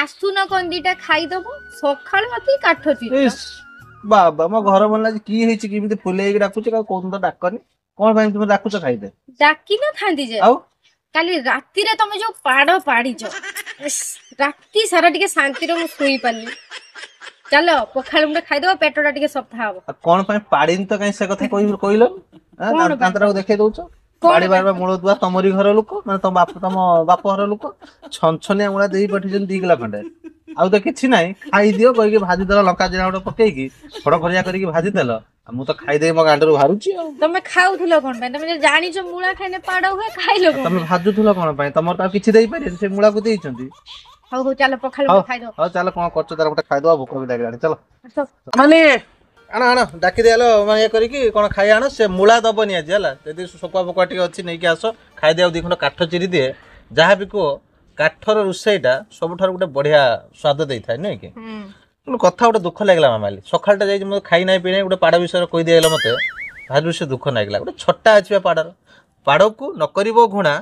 ଆସୁନ କଣ ଦିଟା ଖାଇଦବ ସକାଳୁ ଅତି କାଠ ଚିରୁଛ। ଇସ୍ ବାବା, ମୋ ଘର ମନ ଆଜି କି ହେଇଛି କି ଏମିତି ଫୁଲେଇକି ଡାକୁଛି? ଆଉ କୋଉଦିନ ତ ଡାକନି, କଣ ପାଇଁ ତୁମେ ଡାକୁଛ ଖାଇତେ? ଡାକି ନଥାନ୍ତି ଯେ ଆଉ କାଲି ରାତିରେ ତମେ ଯୋଉ ପାଡ଼ ପାଡିଛ, ଇସ୍, ରାତି ସାରା ଟିକେ ଶାନ୍ତିରେ ମୁଁ ଶୋଇ ପାରିନି। ଚାଲ ପଖାଳ ମୁଠେ ଖାଇଦବ, ପେଟଟା ଟିକେ ସଫା ହବ। ଆଉ କଣ ପାଇଁ ପାଡିନି ତ କାଇଁ ସେ କଥା କହିଲନି? କଣ ପାଇଁ? ଦାନ୍ତଟାକୁ ଦେଖେଇ ଦଉଛ। କଣ ପାଡି ପାଇଁ? ବାର ମୂଳ ଦୁଆ ତମରି ଘର ଲୋକ, ମାନେ ତମ ବାପ, ତମ ବାପ ଘର ଲୋକ ଛନଛନିଆ ମୂଳା ଦେଇ ପଠେଇଛନ୍ତି 2 କିଲୋ ଖଣ୍ଡେ, ଆଉ ତ କିଛି ନାହିଁ, ଖାଇଦିଅ କହିକି ଭାଜିଦେଲ, ଲଙ୍କା ଜିରା ଗୋଟେ ପକେଇକି ଖଡଖଡିଆ କରିକି ଭାଜିଦେଲ, ଆଉ ମୁଁ ତ ଖାଇଦେଇ ମୋ ଗାଣ୍ଡରୁ ବାହାରୁଛି। ଆଉ ତମେ ଖାଉଥିଲ କଣ ପାଇଁ? ତମେ ଜାଣିଛ ମୂଳା ଖାଇଲେ ପାଡ଼ ହୁଏ, ଖାଇଲ କଣ ତମେ ପାଇଁ? ଭାଜୁଥିଲ କଣ ପାଇଁ? ତମର ତ ଆଉ କିଛି ଦେଇପାରିବେନି, ସେ ମୂଳାକୁ ଦେଇଛନ୍ତି। ହଉ ହଉ, ଚାଲ ପଖାଳ ହଉ ମୁଠେ ଖାଇଦବ। ହଉ ଚାଲ, କଣ କରୁଛ ତାର ଗୋଟେ ଖାଇଦବା, ଭୋକ ବି ଲାଗିଲାଣି, ଚାଲ। ଆସ। ମାନେ ଆଣ ଆଣ, ଡାକି ଦିଆଲ, ମାନେ ଇଏ କରିକି କଣ ଖାଇ ଆଣ। ସେ ମୂଳା ଦବନି ଆଜି, ହେଲା? ଯଦି ଶୁଖୁଆ ଫୁକୁଆ ଟିକେ ଅଛି ନେଇକି ଆସ, ଖାଇଦିଅ। ଆଉ 2 ଖଣ୍ଡ କାଠ ଚିରି ଦିଏ। ଯାହା ବି କୁହ, କାଠର ରୋଷେଇଟା ସବୁଠାରୁ ଗୋଟେ ବଢିଆ ସ୍ୱାଦ ଦେଇଥାଏ, ନୁହେଁ କି? କିନ୍ତୁ କଥା ଗୋଟେ ଦୁଃଖ ଲାଗିଲା ମାମାଲି, ସକାଳଟା ଯାଇଛି ମୁଁ ଖାଇ ନାହିଁ ପିଇ ନାହିଁ, ଗୋଟେ ପାଡ଼ ବିଷୟରେ କହିଦିଆଗଲା, ମତେ ଭାରି ବେଶୀ ଦୁଃଖ ଲାଗିଲା। ଗୋଟେ ଛଟା ଅଛି ବା ପାଡ଼ର, ପାଡ଼କୁ ନ କରିବ ଘୃଣା,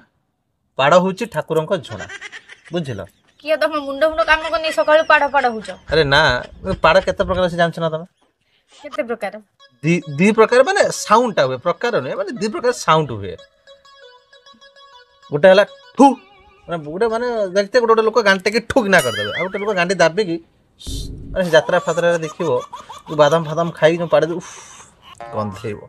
ପାଡ଼ ହଉଛି ଠାକୁରଙ୍କ ଝୁଣା, ବୁଝିଲ? କିଏ ତମ ମୁଣ୍ଡ ମୁଣ୍ଡ କାମ କରୁନି, ସକାଳୁ ପାଡ଼ ପାଡ଼ ହଉଛ। ଆରେ ନା, ପାଡ଼ କେତେ ପ୍ରକାର ଅଛି ଜାଣିଛ ନା ତମେ? କେତେ ପ୍ରକାର? ଦି ପ୍ରକାର, ମାନେ ସାଉଣ୍ଡ ଟା ହୁଏ, ପ୍ରକାର ନୁହେଁ, ମାନେ ଦି ପ୍ରକାର ସାଉଣ୍ଡ ହୁଏ। ଗୋଟେ ହେଲା ଠୁ, ମାନେ ଗୋଟେ ମାନେ ଦେଖିତେ ଗୋଟେ ଗୋଟେ ଲୋକ ଗାଣ୍ଡି ଠୁ କିନା କରିଦେବେ, ଆଉ ଗୋଟେ ଲୋକ ଗାଣ୍ଡି ଦାବିକି, ମାନେ ଯାତ୍ରା ଫାତ୍ରାରେ ଦେଖିବ ଯୋଉ ବାଦାମ ଫାଦାମ ଖାଇକି ଯୋଉ ପାଡ଼ ଉଫ୍ ଗନ୍ଧେଇବ,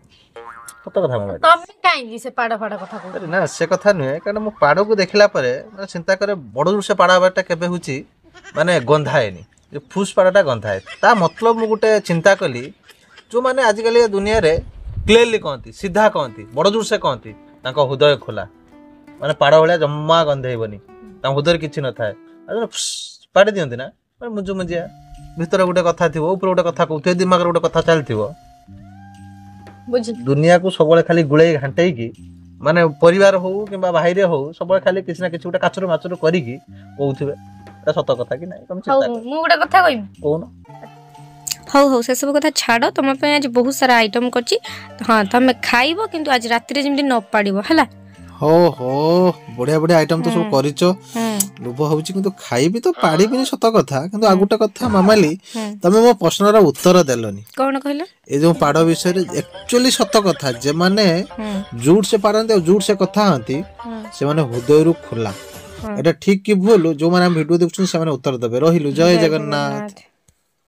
ସତ କଥା ମାମାଲି। ତମେ କାହିଁକି ସେ ପାଡ଼ ଫାଡ଼ କଥା କହୁଛ? ଆରେ ନା, ସେ କଥା ନୁହେଁ, କାରଣ ମୁଁ ପାଡ଼କୁ ଦେଖିଲା ପରେ ମାନେ ଚିନ୍ତା କରେ, ବଡ଼ ସେ ପାଡ଼ ହେବାଟା କେବେ ହଉଛି ମାନେ ଗନ୍ଧାଏନି, ଯେ ଫୁସ୍ ପାଡ଼ଟା ଗନ୍ଧାଏ। ତା ମତଲବ ମୁଁ ଗୋଟେ ଚିନ୍ତା କଲି, ଯୋଉମାନେ ଆଜିକାଲି ଏ ଦୁନିଆରେ କ୍ଲିୟରଲି କହନ୍ତି, ସିଧା କହନ୍ତି, ବଡ଼ ଜୋର ସେ କହନ୍ତି, ତାଙ୍କ ହୃଦୟ ଖୋଲା, ମାନେ ପାଡ଼ ଭଳିଆ ଜମା ଗନ୍ଧେଇବନି, ତାଙ୍କ ହୃଦୟରେ କିଛି ନଥାଏ। ଆଉ ଯୋଉମାନେ ଫୁସ୍ ପାଡ଼ି ଦିଅନ୍ତି ନା, ମାନେ ମୁଜୁ ମୁଜିଆ, ଭିତରେ ଗୋଟେ କଥା ଥିବ, ଉପରେ ଗୋଟେ କଥା କହୁଥିବେ, ଦିମାଗରେ ଗୋଟେ କଥା ଚାଲିଥିବ। ବୁଝିଲି। ଦୁନିଆକୁ ସବୁବେଳେ ଖାଲି ଗୁଳେଇ ଘାଣ୍ଟେଇକି, ମାନେ ପରିବାର ହଉ କିମ୍ବା ଭାଇରେ ହଉ, ସବୁବେଳେ ଖାଲି କିଛି ନା କିଛି ଗୋଟେ କାଚରୁ ମାଚରୁ କରିକି କହୁଥିବେ। ଏଟା ସତ କଥା କି ନାଇଁ ତମେ ହଉ ଚିନ୍ତା କର। ମୁଁ ଗୋଟେ କଥା କହିବି। କହୁନ। ହଉ ହଉ, ସେସବୁ କଥା ଛାଡ଼। ତମ ପାଇଁ ଆଜି ବହୁତ ସାରା ଆଇଟମ୍ କରିଛି, ହଁ, ତମେ ଖାଇବ, କିନ୍ତୁ ଆଜି ରାତିରେ ଯେମିତି ନ ପାଡ଼ିବ, ହେଲା? ହଉ ହଉ, ବଢିଆ ବଢିଆ ଆଇଟମ ତ ସବୁ କରିଛ, ଲୋଭ ହଉଛି, କିନ୍ତୁ ଖାଇବି ତ ପାରିବିନି ସତ କଥା। କିନ୍ତୁ ଆଉ ଗୋଟେ କଥା ମାମାଲି, ତମେ ମୋ ପ୍ରଶ୍ନର ଉତ୍ତର ଦେଲନି। କଣ କହିଲ? ଏ ଯୋଉ ପାଡ଼ ବିଷୟରେ, ଆକ୍ଚୁଆଲି ସତ କଥା, ଯେମାନେ ଜୁଟ ସେ ପାରନ୍ତି ଆଉ ଜୁଟ ସେ କଥା ହୁଅନ୍ତି, ସେମାନେ ହୃଦୟରୁ ଖୋଲା। ଏଇଟା ଠିକ କି ଭୁଲ, ଯୋଉମାନେ ଆମ ଭିଡିଓ ଦେଖୁଛନ୍ତି ସେମାନେ ଉତ୍ତର ଦେବେ। ରହିଲୁ, ଜୟ ଜଗନ୍ନାଥ।